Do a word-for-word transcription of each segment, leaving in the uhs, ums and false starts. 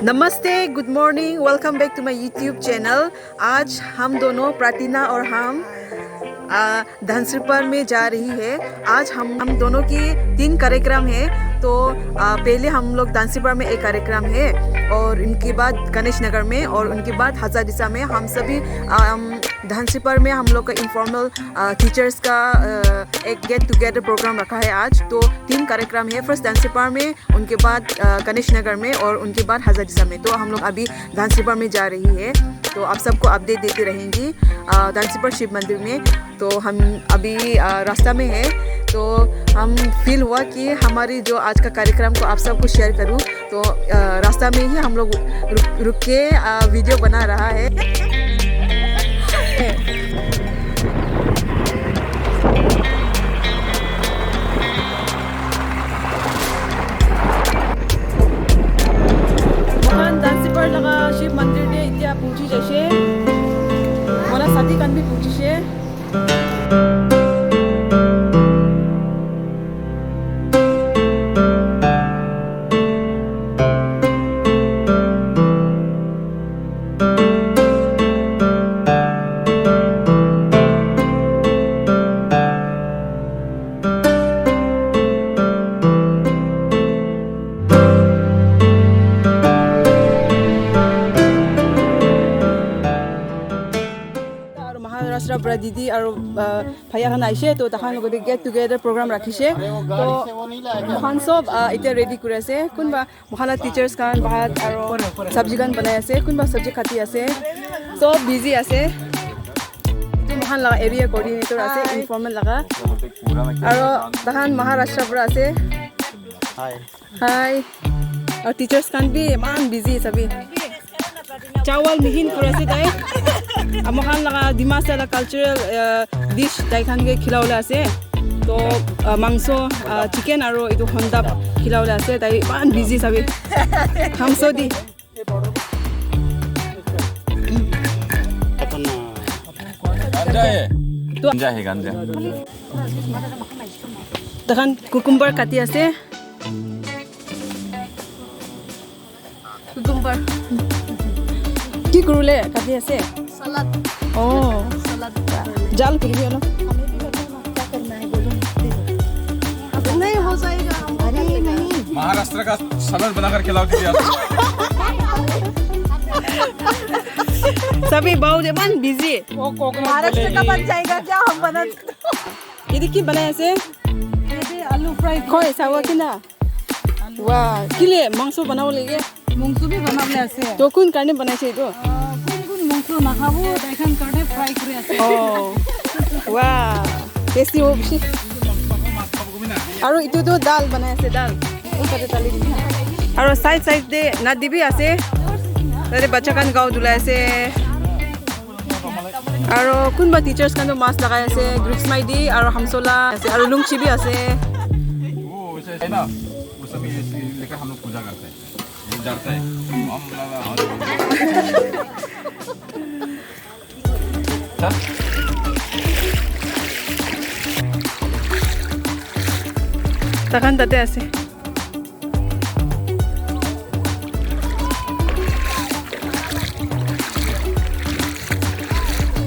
नमस्ते, good morning, welcome back to my YouTube channel. आज हम दोनों, प्रार्थना और हम, आ, धानसिपर में जा रही है। आज हम, हम दोनों की तीन कार्यक्रम है। तो, आ, पहले हम लोग धानसिपर में एक कार्यक्रम है, और उनके बाद गणेश नगर में, और उनके बाद हाजारिसा में। हम सभी, आ, हम धानसिपर में हम लोग का इनफॉर्मल, आ, टीचर्स का, आ, एक गेट टुगेदर प्रोग्राम रखा है आज। तो तीन कार्यक्रम है, फर्स्ट धानसिपर में, उनके बाद, अ, गणेश नगर में और उनके बाद हाजारिसा में। तो हम लोग अभी धानसिपर में जा रही है, तो आप सबको अपडेट देते रहेंगे, अ, धानसिपर शिव मंदिर में। तो हम अभी, अ, रास्ता में है, तो हम फील हुआ कि हमारी जो आज का कार्यक्रम को आप सबको शेयर करूँ। तो, अ, रास्ता में ही हम लोग रुक, रुक के, अ, वीडियो बना रहा है। Mohan Dansipar laga Shiv Mandir te itia puhuchi jaise. Mora sathi khan bi puhuchise. Aru Maharashtra para didi aru, ah, bhaiya khan ahishe, to takhan logote get together program rakhishe. To moikhan sob, ah, itya ready kuri ase. Kunba moikhan la teachers khan bhat aru sabji khan banai ase, kunba sabji kati ase. Sob busy ase. Etu moikhan la area coordinator ase, informal laga. Aru takhan Maharashtra para ase. Hi. Aru teachers khan bi eman busy sabi. Chawal mihin kuri ase tai. Amakhan laga Dimasa la cultural, uh, dish tai khan ke khilawole ase. To, uh, mangso, uh, chicken aru etu honda khilawole ase. Tai eman busy sabi. Hamso di. Ganja hai. Ganja hai, ganja. Takhan cucumber kati ase. Cucumber. Ki kurule kati ase? Salad. Oh. Salad. Jal kuribi olop. नहीं हो जाएगा, हम कर लेंगे। अरे नहीं। महाराष्ट्र का सलाद बनाकर खिलाओ दीदी आप। Sabi bau de man busy. Maharashtra का बन जाएगा क्या, हम बना। Yate ki banai ase? Yate alu fry. Khoi, sawa kina? Wah, kile mangso banabo lage? Mangso bi banabole ase. To kun karne banaise etu? Ah, kun kun mangso nakhabo, tai khan karne fry kuri ase. Oh. Wah, tasty hobo bishi. Aru etu tu dal banai ase, dal. Aru side side te nadi bi ase. Tate bacha khan gao dhulai ase. Aru kunba teachers khan toh mask lagai ase, Groups Maidi aru Hamsola ase, aru Lungchi bi ase. वो वैसे है ना, उस समय ये लेकर हम लोग पूजा करते हैं, वो डरता है। हम Takhan tate ase.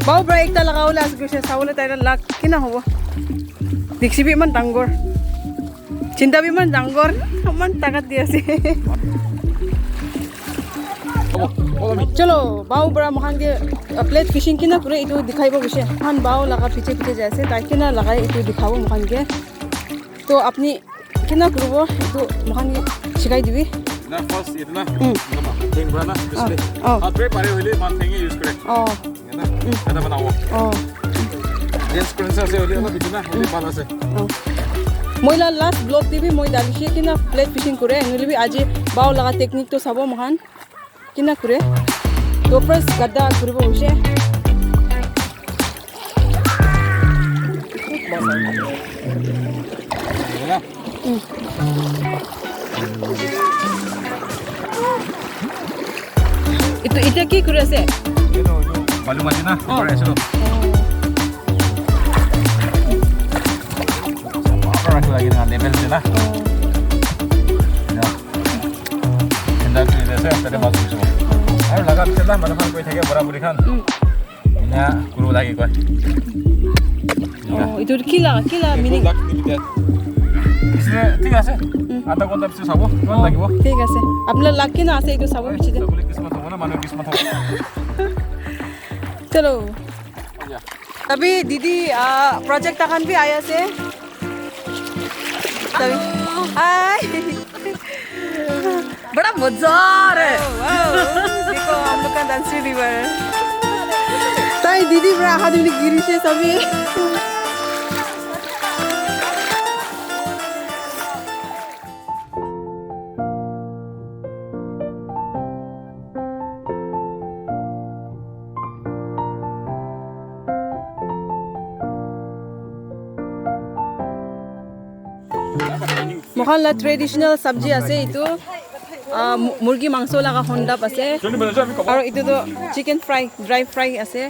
Bau para ekta lagabole ase koise, sabole tai la luck kina hobo. Dikchi bi iman dangor. Chinta bi iman dangor. Iman takat di ase. Chalo, bau para moikhan ke, uh, plate fishing kina kure etu dikhaibo koise. Moikhan bau laga piche piche jai ase, tai kina lagai etu dikhabo moikhan ke. To apni kina kuribo, etu moikhan ke shikai dibi. Na, first etu na, Hmm. Theng para na, Oh, oh. Hat para pare hoile, man theng use kore. Oh. Ena, Hmm. Ena banabo. Oh. Dance kuri ase hoile, olop etu na, hoile bhal ase. Oh. Moi la last vlog te bi moi dalishe kina plate fishing kore, nohole bi aji bau laga technique to sabo moikhan. Kina kure? To first gada kuribo hoise. Mm. Etu, etia ki kuri ase? Balu maji na, Oh. Kore ase lo. Oh. Rakhi lagi na, level ase na. Oh. Ya. Enda tu ase. Tade mas bikibo. Aru laga bisar na manu khan koi thake bora bori khan. Ena kuru lagi koi. Oh, itu ki la, ki la meaning? Isle thik ase. Adha ghonta bisar sabo, kiman lagibo? Thik ase. Apnar luck kina ase itu sabo bichite. Sabole kismat hobo na, manu kismat hobo. Chalo. Tabi didi, ah, project takhan bi ahi ase. Tabi, hi. Bada maza aa raha hai. Wow, wow. Dekho, hum log ka dance river. Tai didi para aha dili girise sabi. Moikhan la traditional sabji ase etu. Ah, mu-, murgi mangso laga hondap ase. Aru etu toh chicken fry, dry fry ase.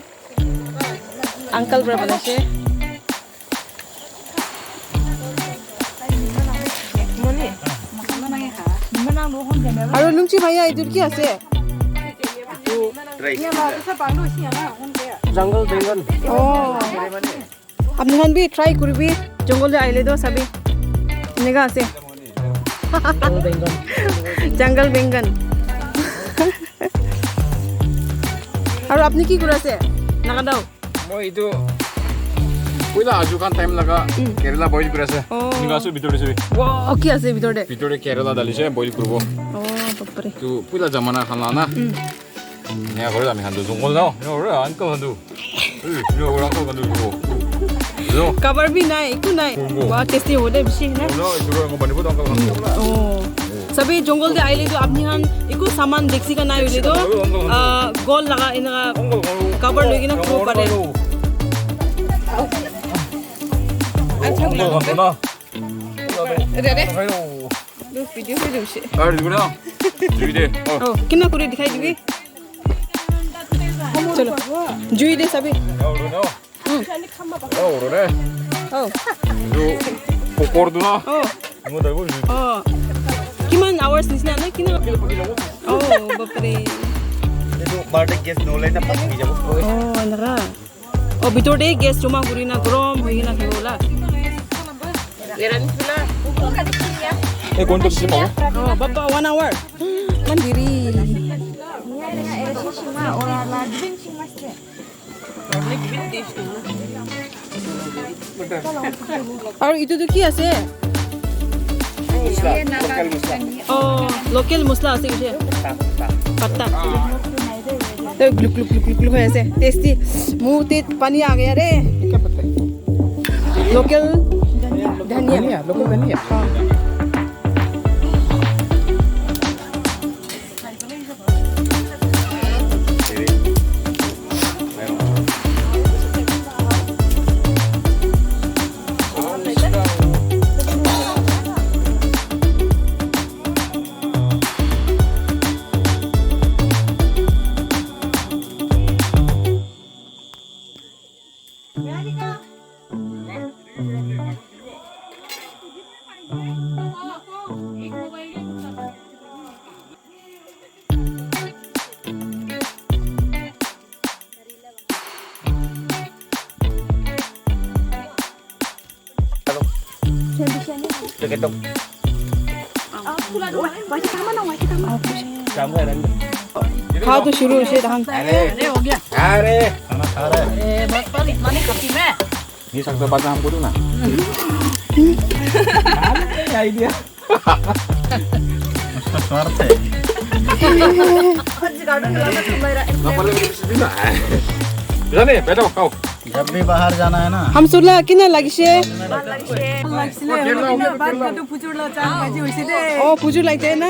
Uncle para banaise. Aru Lungchi bhaiya, etu ki ase? Jungle bangan. Oh. Apni khan bi try kuribi, jungle te ahile toh sabi. Eneka ase. Jungle bangan. Jungle bangan. Aru apni ki kuri ase? Naga dao. Moi etu puila aju khan time laga Kerala boil kuri ase. Oh. Eneka ase bitor te sabi. Wow, ki ase bitor te? Bitor te Kerala dalise boil kuribo. Oh, bapre. Tu puila jamana khan la na. Ena kore ami khan tu jungle na, ena kore uncle khan tu. Eh, ena kore uncle khan tu. Yo. Cover bi nai, eku nai. Wow, tasty hobo de bishi na. No, etu ro pani bohut uncle khan tu. Oh. Sabi jungle te ahile tu apni khan eku saman dekhise ka nai hoile tu, ah, ghor laga ena cover loi kena khubo pare. Uncle khan tu na. Re, re. Hello. Aru dikhi na? Jui de. Oh. Oh, kina kuri dikhai dibi. Chalo. Jui de sabi. Oh, re. Oh. Etu popor tu na. Oh. Mo dai bo. Oh. Kiman hours nisna na kina? Oh, bapre. Etu birthday guest no le na pati jabo. Oh, nara. Oh, bitor te gas joma kuri na gorom hoi kena thakibo la. Eh, konto bishi pabo? Oh, baba, one hour. Iman deri. Aru etu tu ki ase? Masala, local masala. Oh, local masala ase etu. Patta. Patta. Eh, gluk, gluk, gluk, gluk, gluk hoi ase. Tasty. Muh te pani aa gaya re. Local dhania. Dhania, local dhania. Kha to shuru hoise, tahan. अरे, हो गया। अरे, खाना खा रहा है। ए, बस, बस, इतना नहीं खाती मैं। ये सब तो बात हम बोलू ना। आइडिया। उसका स्वार्थ है। जाने, बैठो, खाओ। जब भी बाहर जाना है ना। Hamsula, kina lagise? Oh, phujur lagise na?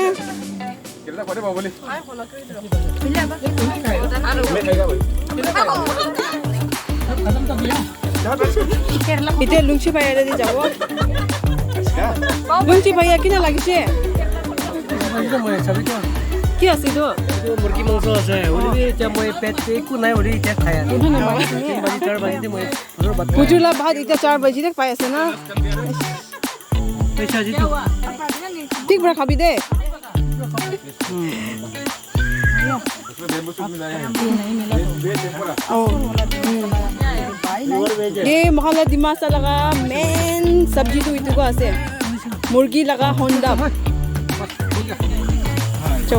Ite Lungchi bhaiya de jabo. Lungchi bhaiya, kina lagise? Ki ase etu? Etu murgi mangso ase. Hoile bi etia moi pet te eku nai, hoile etia khai ase. Etu na mangso. Tin baji, char baji te moi Phujur la bhat etia char baji tak pai ase na. Paisa jitu. Thik para khabi de. Oh. Hmm. Ye moikhan la Dimasa laga main sabji tu itu ko ase. Murgi laga honda. Cho.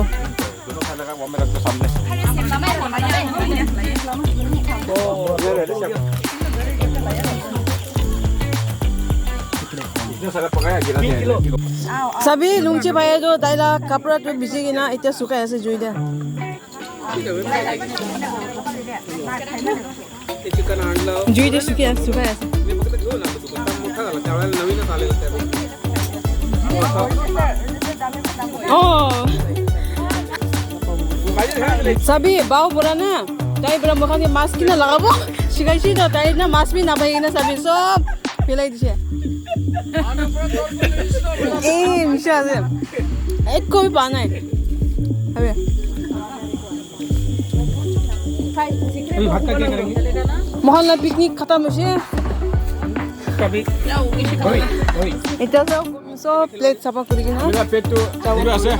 Sabi, Lungche bhai toh tai la kapra toh biji kena etia sukai ase jui te. Jui te sukai ase, sukai ase. Oh. Sabi, bau pura na. Tai pura moikhan ke mas kina lagabo. Sikai si toh tai na mas bi napai kena sabi sob. Pelai dise. Eh, misha ase. Ekko bhi pa nai. Abe. अभी भात का क्या करेंगे? Moikhan la picnic khatam hoise. कभी वही, वही। Eta sob, sob plate safa kuri kena. Mera pet to pura ase.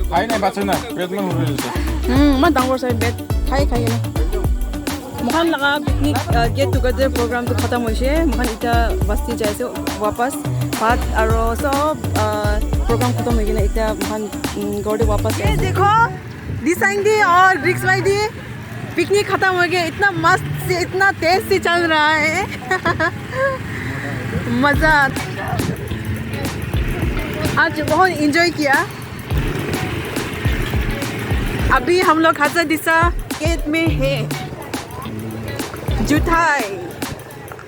Khai nai bacha na, pet lo hori ase. Hmm, ma dangor sai bet khai khai kena. Moikhan laga picnic, uh, get together program tu khatam hoise. Moikhan eta basti jai ase wapas. Bhat aro sob, uh, program khatam hoi kena eta moikhan, mm, ghor te wapas jai ase. Ye dekho, Disang di aur Bricks bhai di, picnic khatam ho gaya. Itna mast se itna tez se chal raha hai. Maza aaya. Aaj bahut enjoy kiya. Abhi hum log Hazra Disa gate mein hai. Juthai.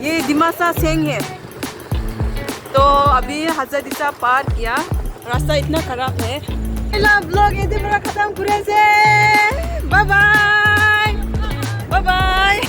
Ye Dimasa Seng hai. To abhi Hazra Disa par kiya. Rasta itna kharab hai. Pehla vlog yate para khatam kuri ase. Bye bye. Bye bye.